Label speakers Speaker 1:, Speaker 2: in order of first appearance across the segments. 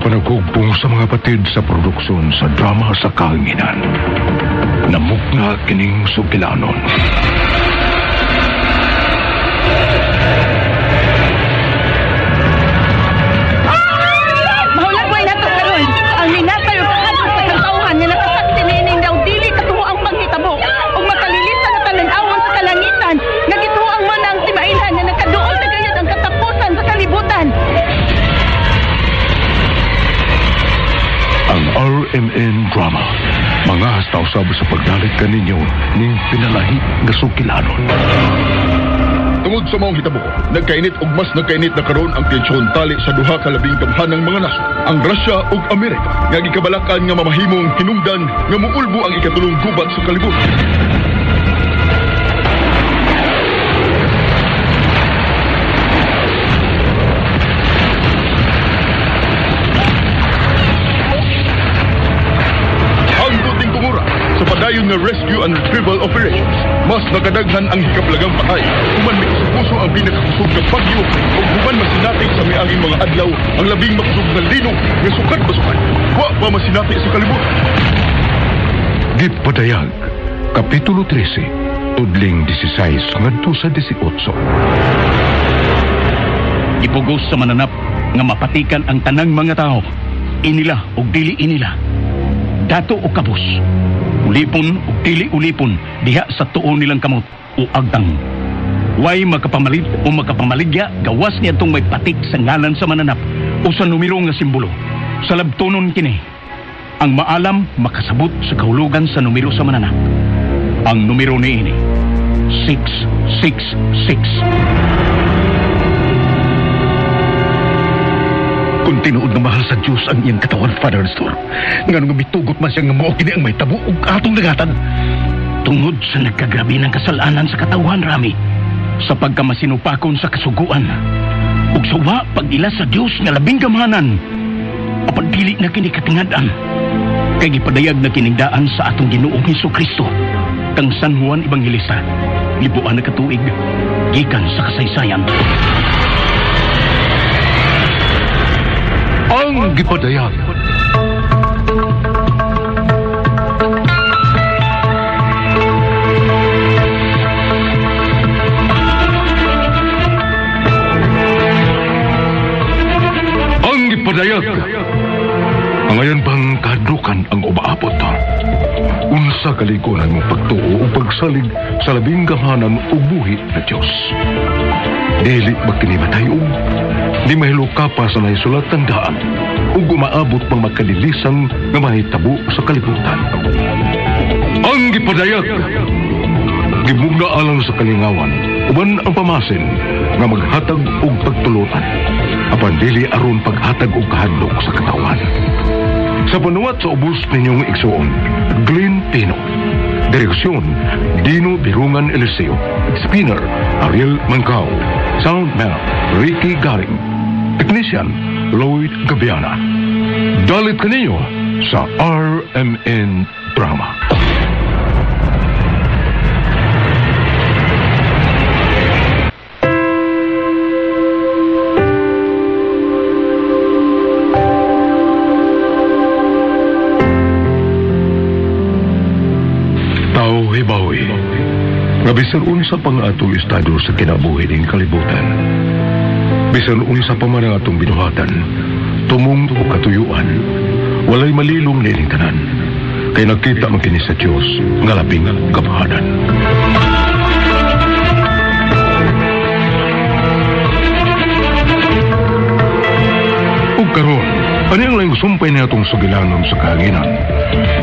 Speaker 1: panaghugpong sa mga patid sa produksyon sa drama sa kahanginan, namugna kining sugilanon.
Speaker 2: Mahulagway na to karon. Ang minatay og kahadlok sa katawhan nga nakasaksi niining daw dili katuo ang panghitabo ug makalilisan na talan-awon sa kalangitan nga gituoang man ang timailhan nga nakaduol na gayud ang katapusan sa kalibutan.
Speaker 1: Ang RMN Drama, mga hasta usab sa pagdalit kaninyo ning pinalahi nga sugilanon.
Speaker 3: Tungod sa maong hitabo, nagkainit og mas nagkainit na karon ang tensyon tali sa duha ka labing gamhanang mga nasod, ang Russia ug Amerika, nga gikabalakan nga mamahimong hinungdan nga muulbo ang ikatulong gubat sa kalibutan. Sa padayon nga rescue and retrieval operations, mas nakadaghan ang hikablagang patay, human may puso ang pinakakusog nga bagyo ug human masinati sa miaging mga adlaw ang labing makusog nga linog nga sukat basukan, wa pa masinati sa kalibutan.
Speaker 1: Gipadayag, Kapitulo 13, tudling 16 ngadto sa 18.
Speaker 4: Gipugos sa mananap nga mapatikan ang tanang mga tao, inila ug dili inila, dato o kabus, ulipon o dili ulipon, diha sa tuo nilang kamot o agtang. Way makapamalit o makapamaligya, gawas niya itong may patik sa ngalan sa mananap o sa numero nga simbolo. Sa labtonon kini, ang maalam makasabot sa kahulugan sa numero sa mananap. Ang numero niini, 666.
Speaker 5: Kung tinuod nga mahal sa Diyos ang iyang katawan, Father Nestor, ngano nga mitugot man siya nga mao kini ang mahitabo ug atong dagatan.
Speaker 4: Tungod sa nagkagrabe ng kasalanan sa katawhan, Rami, sa pagkamasinupakon sa kasuguan, ug sa wa pag-ila sa Diyos nga labing gamhanan, apan dili na kini katingad-an, kay gipadayag na kiningdaan sa atong Ginoong Hesukristo, kang San Juan Evangelista, libuan na katuig, gikan sa kasaysayan.
Speaker 1: Ang gipadayag. Ang gipadayag. Ngayon bang kahadlukan ang umaabot? Unsa kaligunan mong pagtuo o pagsalig sa labing gamhanan o buhi na Diyos? Dili ba kini matayog? Di mahiluka pa sa naisulat tandaan ug umaabot pang makalilisan nga mahitabo sa kalibutan. Ang gipadayag, gimugna alang sa kalingawan, uban ang pamasin nga maghatag og pagtulunan, apan dili aron paghatag og kahadlok sa katawan. Sa panuwat sa ubos ninyong igsuon, Glenn Pino. Direksyon, Dino Birungan Eliseo. Spinner, Ariel Mancao. Soundman, Ricky Garing. Technician, Lloyd Gabiana. Dalit kaninyo sa RMN Drama. Tao hibawi, nga bisan unsa pang atong estado sa kinabuhi ning kalibutan, bisan unsa pa man ang atong binuhatan, tumong o katuyuan, walay malilong nining tanan, kay nakita man kini sa Dios nga labing gamhanan. Ug karon, ani ang laing sumpay ni atong sugilanon sa kahanginan,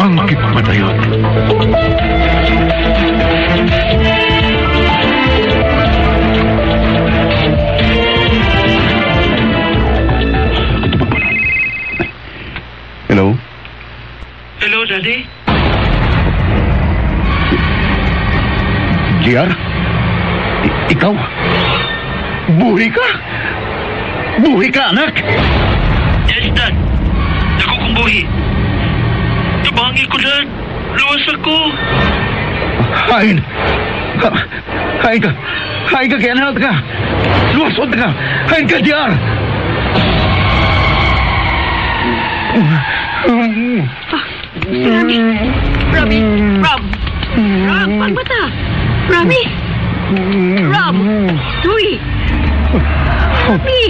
Speaker 1: ang gipadayag.
Speaker 5: Hello?
Speaker 6: Hello, Daddy?
Speaker 5: JR? Ikaw? Buhi ka? Buhi ka, anak?
Speaker 6: Yes, Dad. Ako kong buhi. Tubangi ko, Dad. Luwas ako.
Speaker 5: Hain! Hain ka! Hain ka, kaya nalat ka! Luwas ka! Hain ka, JR!
Speaker 2: Si Rami. Rami. Ram. Ram, pagmata. Rami. Ram. Tuy. Rami.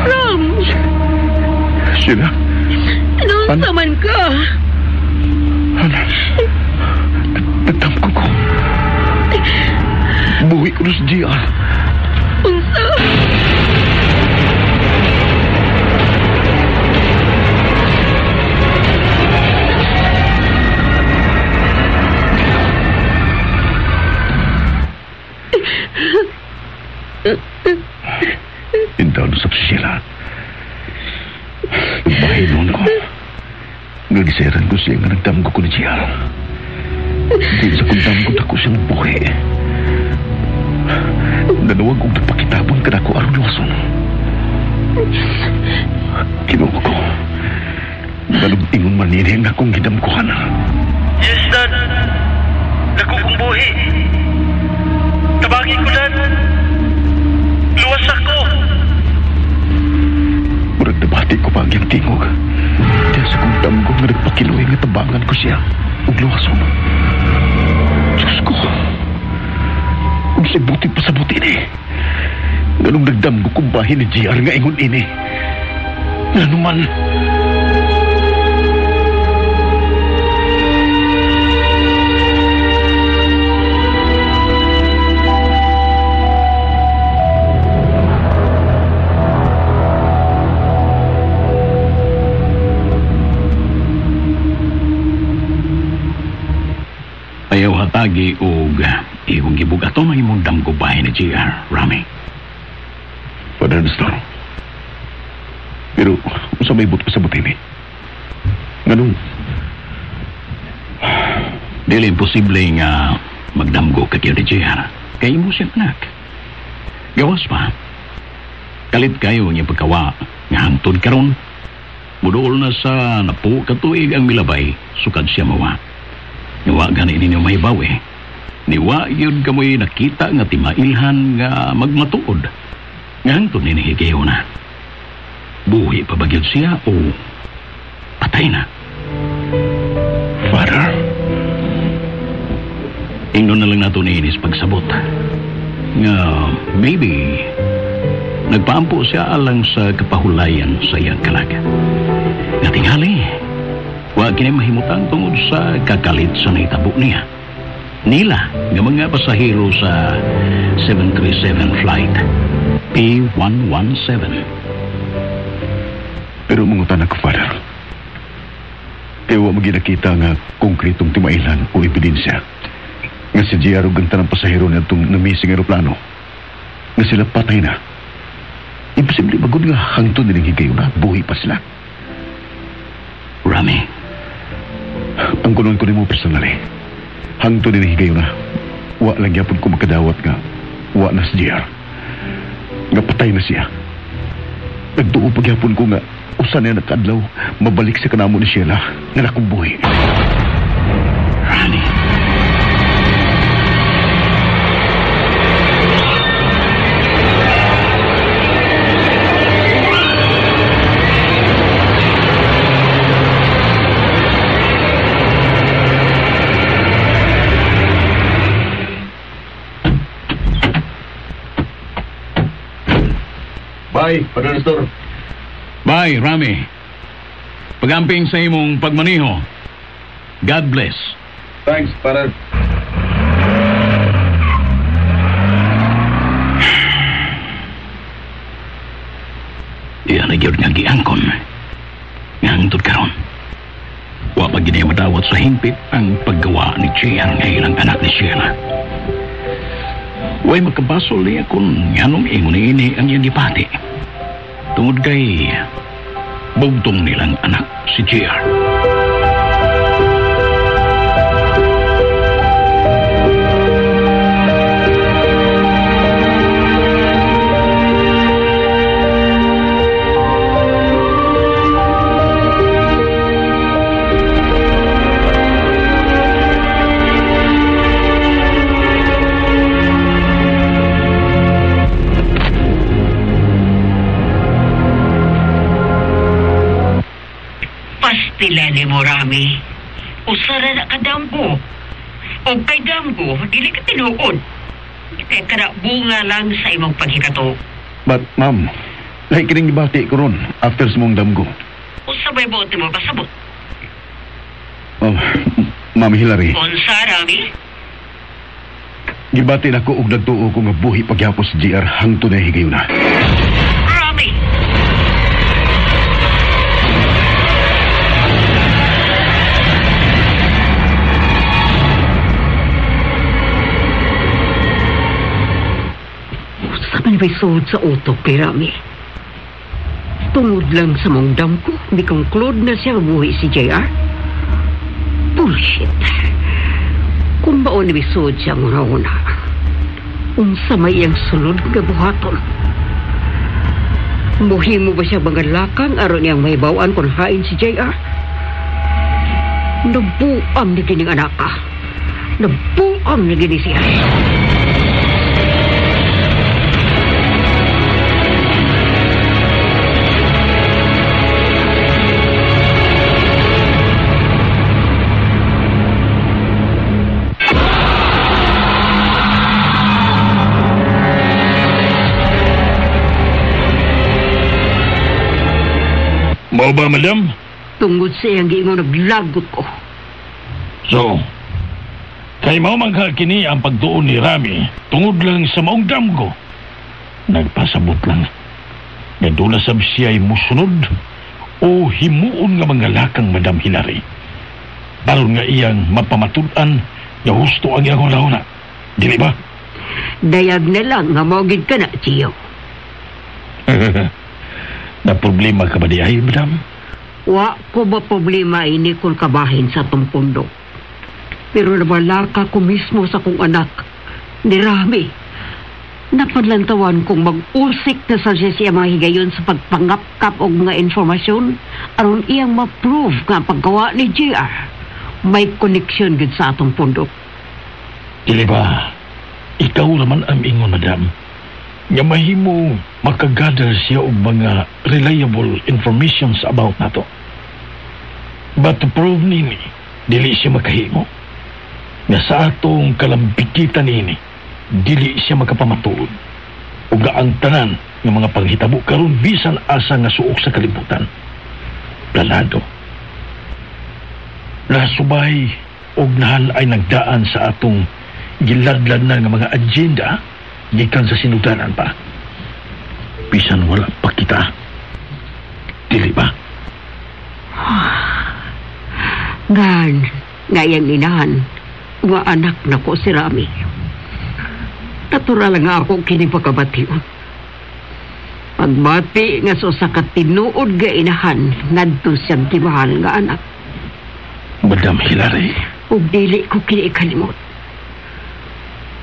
Speaker 2: Ram.
Speaker 1: Sheila?
Speaker 2: Anong saman ka?
Speaker 1: Nagtamko ko. Buhi ko na si GR.
Speaker 2: Unsa?
Speaker 1: Indaw na sa Sheila. Nagbahin noon ko. Nagiseran ko siya nga nagdamgo ko ni GR. Di sa kong damgo ako siyang buhi. Nanawag kong nagpakitabon ka na ko aron luwason. Kinuha ko. Ganong ingon man niya nga akong gidamkuhan.
Speaker 6: Yes, Dad. Dako kong buhi. Tabangin ko, Dad. Luwas ako.
Speaker 1: Murag nabati ko pa ang iyang tingog. Diya sa kong damgo nga nagpakiloy nga tabangan ko siya ug luwason. Diyos ko. Kung siya'y buti pa sa buti ni. Ganong nagdamgo kong bahin ni GR nga ingon ini. Nga naman.
Speaker 4: Ayaw hatagi og iyong gibugaton ang imong damgo bahay ni GR, Rami.
Speaker 1: Father Nestor. Pero, unsa may but pa sa buti ni? Nganong?
Speaker 4: Dili imposible nga magdamgo ka ni GR. Kay imo siyang anak. Gawas pa. Kalit kayo ang iyang pagkawa nga hangtod karon. Muduol na sa napo katuig ang milabay sukad siya mawa. Niwa gani ninyo mahibaw eh. Niwa yun kamoy nakita nga timailhan nga magmatuod. Nga hangtod ni higayon na. Buhi pa ba gyud siya o patay na?
Speaker 1: Father?
Speaker 4: Ingnon na lang nato ni Ines pagsabot. Nga maybe nagpaampo siya alang sa kapahulayan sa iyang kalaga. Nga tingali, wa kini mahimutang tungod sa kakalit sa nahitabo niya. Nila nga mga pasahero sa 737 flight P117.
Speaker 1: Pero mangutan ako, Father. Kaya wa maginakita nga konkretong timailan o ebidensya nga si GR ug ang tanang pasahero niya itong namising aeroplano nga sila patay na. Imposible magod nga hangtod nilang higayon na buhi pa sila.
Speaker 4: Rami.
Speaker 1: Ang kunon ko nimo personally. Hangtod nilang higayon na wa lang gyapon ko makadawat nga wa na si GR. Nga patay na siya. Nagduo pa gyapon ko nga usa niya nakadlaw mabalik sa kanamo ni Sheila nga nakong buhi.
Speaker 4: Rani.
Speaker 3: Bye, Padre Nestor.
Speaker 4: Bye, Rami. Pagamping sa imong pagmaniho. God bless.
Speaker 3: Thanks, Father.
Speaker 4: Iyan na gyud nga giangkon. Nga hangtod karon. Wa pa gid madawat sa hingpit ang paggawa ni JR nga ilang anak ni Sheila. Way makabasol niya kung nganong ingon ini ang iyang gipati. Tungod kay bugtong nilang anak si JR.
Speaker 7: Pila ni mo, Rami. Usara na ka damgo. O kay damgo, dili ka tinuod. Kay kana bunga lang sa imong paghikato.
Speaker 5: But, ma'am, lahi kining gibati ko ron after sa mong damgo.
Speaker 7: Usa ba'y buot mo pasabot?
Speaker 5: Ma'am, Ma'am Hillary,
Speaker 7: Unsa, Rami?
Speaker 5: gibati na ko og nagtuo ko nga buhi pagyapos si JR hangtod na higayuna.
Speaker 7: Rami! Usa man ba'y sulod sa utok kay Rami? Tungod lang sa mong damko, mi-conclude na siya buhi si JR. Bullshit. Kung mao ni misud siya una-una, unsa may iyang sulod nga buhaton? Muhimo ba siya mga lakang aron niyang mahibaw-an kung hain si JR? Nabuam ni kining anak ka. Nabuam ni gini siya.
Speaker 6: Mao ba, madam?
Speaker 7: Tungod sa iyang giingon naglagot ko.
Speaker 6: So, kay mao man ka kini ang pagtuon ni Rami tungod lang sa maong damgo. Nagpasabot lang. Ngadula sab siya'y musunod o himuon nga mga lakang Madam Hillary. Baron nga iyang mapamatud-an nga husto ang iyang hunahuna. Dili ba?
Speaker 7: Dayag na lang nga mao gid ka na, Gio.
Speaker 6: Na problema ka ba di ay, madam?
Speaker 7: Wa ko ba problema ini kung kabahin sa atong pundo. Pero nabalaka ko mismo sa kong anak, ni Rami. Napadlantawan kong mag-usik na sa siya siya mga higayon sa pagpangapkap og mga informasyon aron iyang ma-prove nga ang paggawa ni JR may koneksyon gid sa atong pundok.
Speaker 6: Dili ba? Ikaw naman ang ingon, madam. Nga mahimo makagather siya og mga reliable informations about nato. But to prove nini, dili siya makahimo. Nga sa atong kalambikitan nini, dili siya makapamatuod. Ug nga ang tanan nga mga panghitabo karon bisan asa nga suok sa kalibutan. Planado. Nasubay og nahal ay nagdaan sa atong giladlad na nga mga agenda gikan sa sinugdanan pa. Bisan wala pa kita. Dili ba?
Speaker 7: Ngan, nga iyang inahan, nga anak na ko si Rami. Natural nga ako kini pagkabation. Pagbati nga sa usa ka tinuod nga inahan ngadto siyang gimahal nga anak.
Speaker 6: Madam Hillary.
Speaker 7: Ug dili ko kini ikalimot.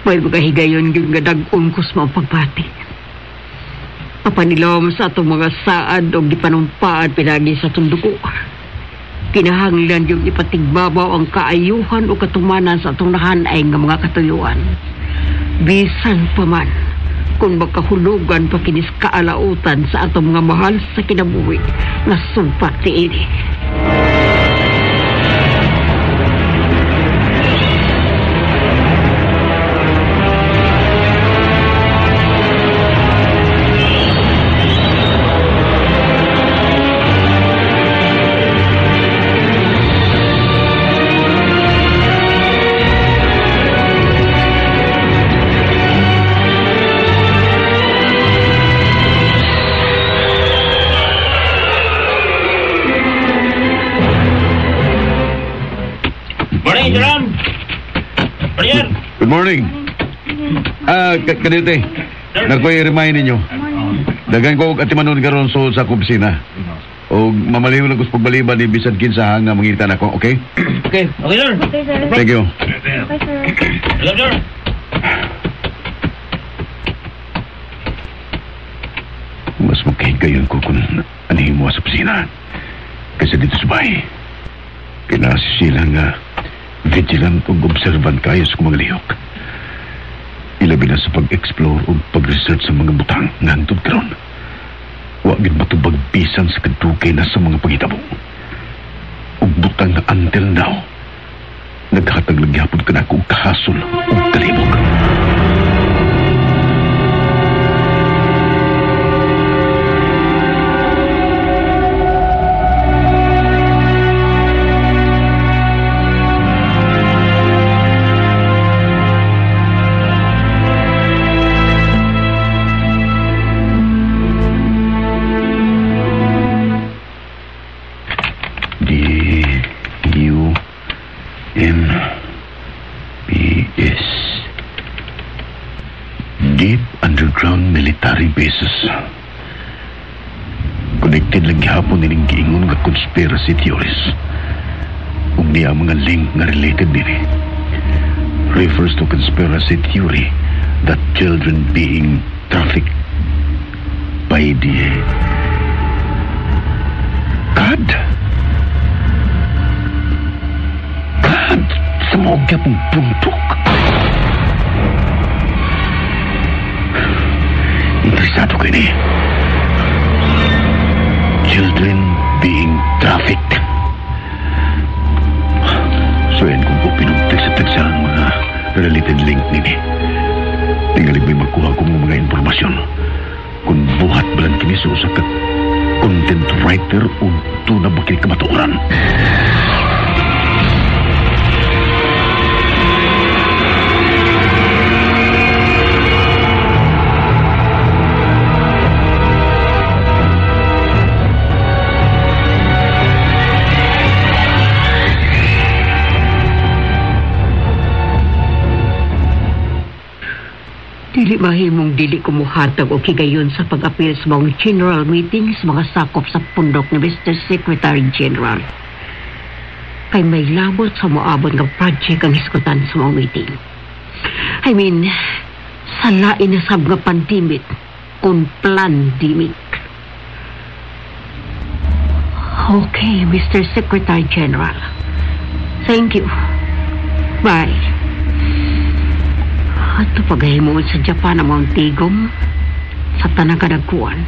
Speaker 7: May mga higayon gyud nga dag-on ko sa mga pagbati. Apanilom sa atong mga saad og gipanumpaan pinagi sa atong dugo. Kinahanglan yung ipatigbabaw ang kaayuhan o katumanan sa atong nahanay nga mga katuyuan. Bisan pa man, kung makahulugan pa kinis kaalautan sa atong mga mahal sa kinabuhi nga sumpat niini.
Speaker 6: Morning, Jerome. Brian.
Speaker 5: Good morning. Kadete, nakoy remind ninyo. Dagan ko og atimanon karon so sa opisina. Og mamaliw lang ko sa pagbaliban ni bisan kinsa nga mangita nako, okay?
Speaker 6: Okay. Okay, sir.
Speaker 2: Okay, sir.
Speaker 5: Thank you.
Speaker 2: Okay, sir.
Speaker 6: Hello, sir.
Speaker 5: Mas magkahigayon ko kung anihin mo sa opisina. Kaysa dito sa bahay. Kinasi sila nga vigilant ug observant kayo sa mga lihok. Ilabi na sa pag-explore ug pag-research sa mga butang nga hangtod karon. Wa gid matubag bisan sa kadugay na sa mga pangitabo. Butang na until now, naghatag lang gyapon ka na akong kahasol o kalibog. D-U-M-P-S. Deep Underground Military Bases. Connected lang gihapon nining giingon nga conspiracy theories. Ug niya ang mga link nga related dinhi. Refers to conspiracy theory that children being trafficked by the God. God, sa mga gyapong puntok. Interesado ko ini. Children being trafficked. So yan kung po pinugtagsa-tagsa ang mga related link nini. Tingali may makuha kong mga impormasyon. Kung buhat balan kini sa usa ka content writer o tuna ba kini kamatuoran.
Speaker 7: Dili mahimong dili ko muhatag og higayon sa pag-apil sa mga general meeting sa mga sakop sa pundok ni Mr. Secretary General. Kay may labot sa moabot nga project ang hisgutan sa mga meeting. I mean, sa lain na sab nga pandemic kung plandemic. Okay, Mr. Secretary General. Thank you. Bye. Ato pagahimon sa Japan ang mga tigom sa tanang kadagkuan.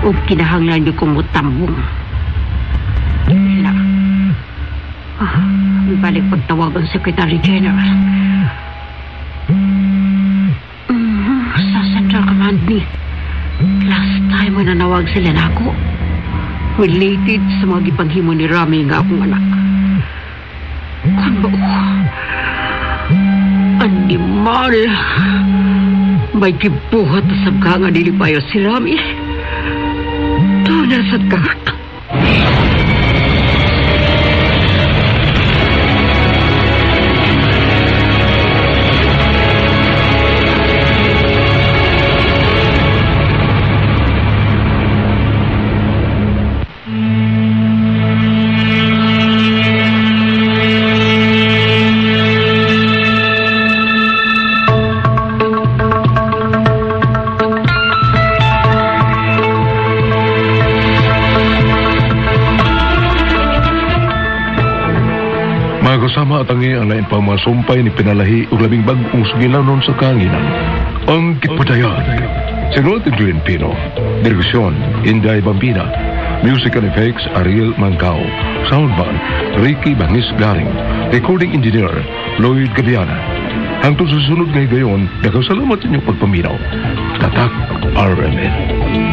Speaker 7: O kinahanglan niyo kong mutambong. Wala. May balik pagtawag ang Secretary General. Sa Central Command ni. Last time mo nanawag sila na ako. Related sa mga gipanghimo ni Rami nga akong anak. Kung ba animal. May gibuhat sa ka nga dili payo si Rami. Tuna sa ka.
Speaker 1: Mga kasama at angi ang lain pang mga sumpay ni pinalahi ug labing bag-ong sugilanon sa kanginan. Ang Gipadayag. Si Rolton Green Pino. Direksyon, Inday Bambina. Music and effects, Ariel Mancao. Soundman, Ricky Bangis Garing. Recording engineer, Lloyd Gaviana. Hangtod sa susunod nga higayon, daghang salamat sa inyong pagpaminaw. Tatak RMN.